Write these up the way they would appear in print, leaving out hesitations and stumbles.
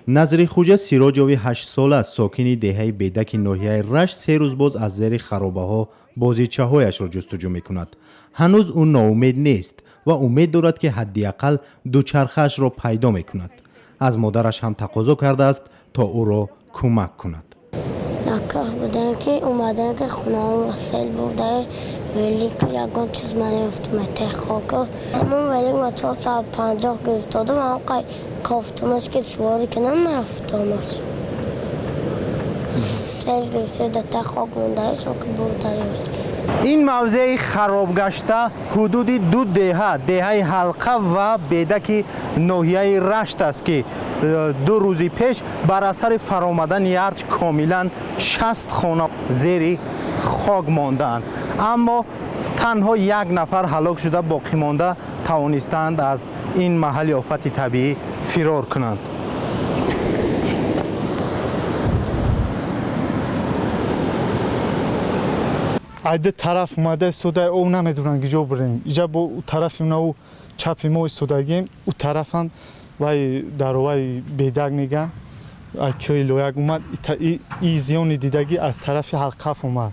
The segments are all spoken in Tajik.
Назрихӯҷа Сироҷови 8-сола, сокини деҳаи Бедаки ноҳияи Рашт, 3 рӯз боз аз зери харобаҳо бозичаҳояшро ҷустуҷӯ мекунад. Ҳанӯз ӯ ноумед нест ва умед дорад, ки ҳадди ақал дучархаашро пайдо мекунад. Аз модараш ҳам тақозо кардааст, то ӯро кӯмак кунад. Наках будем, ки омадем, ки хонаҳо сел бурда, велик, ягон чиз ман ёфтум техока. Ҳамон велик ма 450 гирифтодам, ҳамқай кофтумаш, ки суворӣ кунам, наёфтамаш. Сел гирифта, дар хок мондааш, ки бурдаёш. Ин мавзеи харобгашта ҳудуди ду деҳа, деҳаи Ҳалқа ва Бедаки ноҳияи Рашт аст, ки 2 рӯзи пеш бар асари фаромадани ярч комилан 60 хона зери хок мондаанд, аммо танҳо як нафар ҳалок шуда, боқимонда тавонистаанд аз ин маҳалли офати табиӣ фирор кунанд. Ай ду тараф омада истода, об намедонанд ки ҷо бирем. Иҷа бо тарафи наву чапи мо истодагем, ӯ тарафам вай дароваи Бедак меган, ай кӯи Лояк омад. И зиёни дидагӣ аз тарафи Ҳалқаф омад.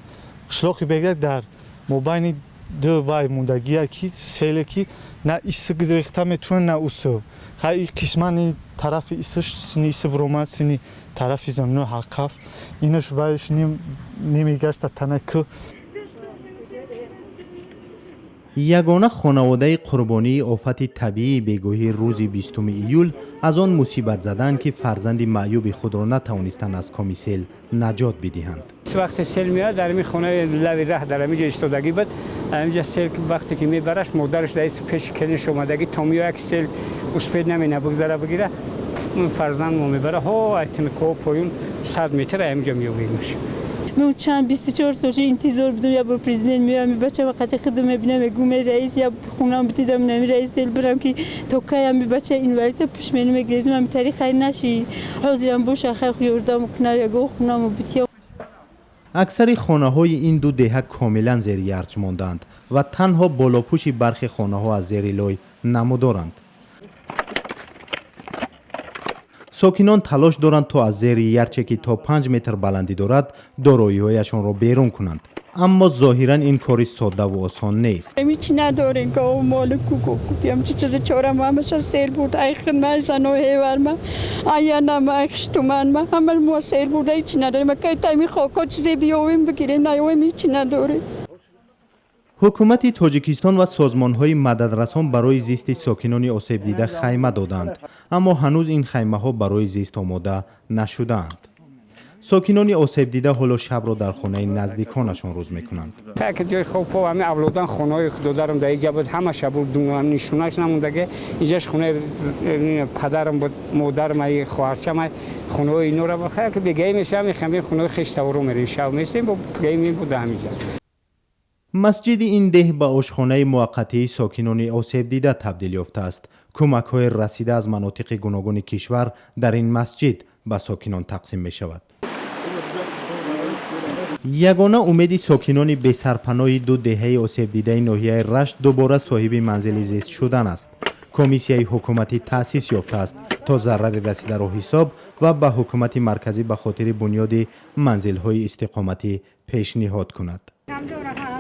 Қишлоқи Бедак дар мобайни ду вай мондагия, ки селе ки на ису рехта метавонад, на усу. Хай, қисмани тарафи исуш сини ису биромад, сини тарафи заминои Ҳалқаф инаш вайш немегашта танаи кӯҳ. Ягона хонаводаи қурбонии офати табиии бегоҳии рӯзи 20 июл аз он мусибат заданд, ки фарзанди маъюби худро натавонистанд аз коми сел наҷот бидиҳанд. Вақте сел меояд, дар ҳамин хонаи лави раҳ, дар ҳамин ҷо истодагӣ буд. Ҳаминҷа сел вақте ки мебараш, модараш дар пеши келинш омадагӣ, то меояд ки сел успеть намена бигзара, бигира, фарзанд мо мебара ҳо айтинкоҳ поён, 100 метр ҳаминҷо меёбимаш. Ман чанд 24 сол интизор будам, я бор президент меоям, бача вақти худам мебинам, мегӯм: раис, я хунам бидидам, нами раис сел бирам, ки то кай ами бача инвалида пушмени мегирезим, ами тари хайр наши. Ҳозирам боша, хайр, ёрдам кунам, ягон хунаму бития. Аксари хонаҳои ин ду деҳа комилан зери ярч мондаанд ва танҳо болопӯши бархе хонаҳо аз зери лой намудоранд. Сокинон талош доранд, то аз зери ярче, ки то 5 метр баландӣ дорад, дороиҳояшонро берун кунанд, аммо зоҳиран ин кори соддаву осон нест. Ҳеч надорем, гову молу кукукутиям, чи чизи чора ма ҳамаша сел бурд. Ай хидма, ай зано ҳеварма, ай янама, ай хиштуманма, ҳама мо сел бурда, ҳечи надорем. Акай тайми хоко чизе биёвем, бигирем, наёвем, ҳечи надорем. Ҳукумати Тоҷикистон ва созмонҳои мададрасон барои зисти сокинони осебдида хайма доданд, аммо ҳанӯз ин хаймаҳо барои зист омода нашудаанд. Сокинони осебдида ҳоло шабро дар хонаи наздиконашон рӯз мекунанд. Ки ҷои хоб по ҳами авлодан хонаҳои додарам дар иҷа буд, ҳамаша буд, нишонаш намондаге. Инҷаш хонаи падарам буд, модарам, ай хоҳарчам, ай хонаҳои инора. Хайр, ки бегаӣ мешавам, мехамем хонаҳои хештаворо мерем, шаб местем, бо гаи мебуда ҳамиҷа. Масҷиди ин деҳ ба ошхонаи муваққатии сокинони осебдида табдил ёфтааст. Кӯмакҳои расида аз манотиқи гуногуни кишвар дар ин масҷид ба сокинон тақсим мешавад. Ягона умеди сокинони бесарпаноҳи ду деҳаи осебдидаи ноҳияи Рашт дубора соҳиби манзили зист шудан аст. Комиссияи ҳукуматӣ таъсис ёфтааст, то зарари расидаро ҳисоб ва ба ҳукумати марказӣ ба хотири бунёди манзилҳои истиқоматӣ пешниҳод кунад.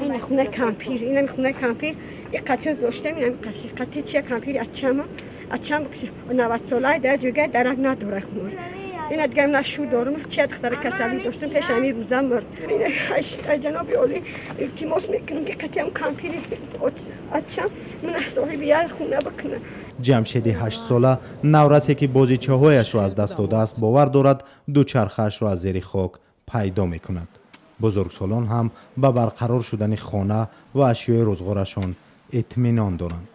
Ин хонаи кампир, инами хонаи кампир, иқа чиз доштем, инами қати чия кампир ачама, ачам 90 солаи дар ҷойга дарак надора хонор. Ина дигар нашу дорум, чия духтара касалӣ доштем, пеш ҳами рӯза мурд. Ай ҷаноби олӣ илтимос мекунам, ки қатиам кампири ачам ман соҳиби як хона бикунам. Ҷамшеди 8-сола, наврасе, ки бозичаҳояшро аз даст додааст, бовар дорад, дучархаашро аз зери хок пайдо мекунад. Бузургсолон ҳам ба барқарор шудани хона ва ашёи рӯзғорашон итминон доранд.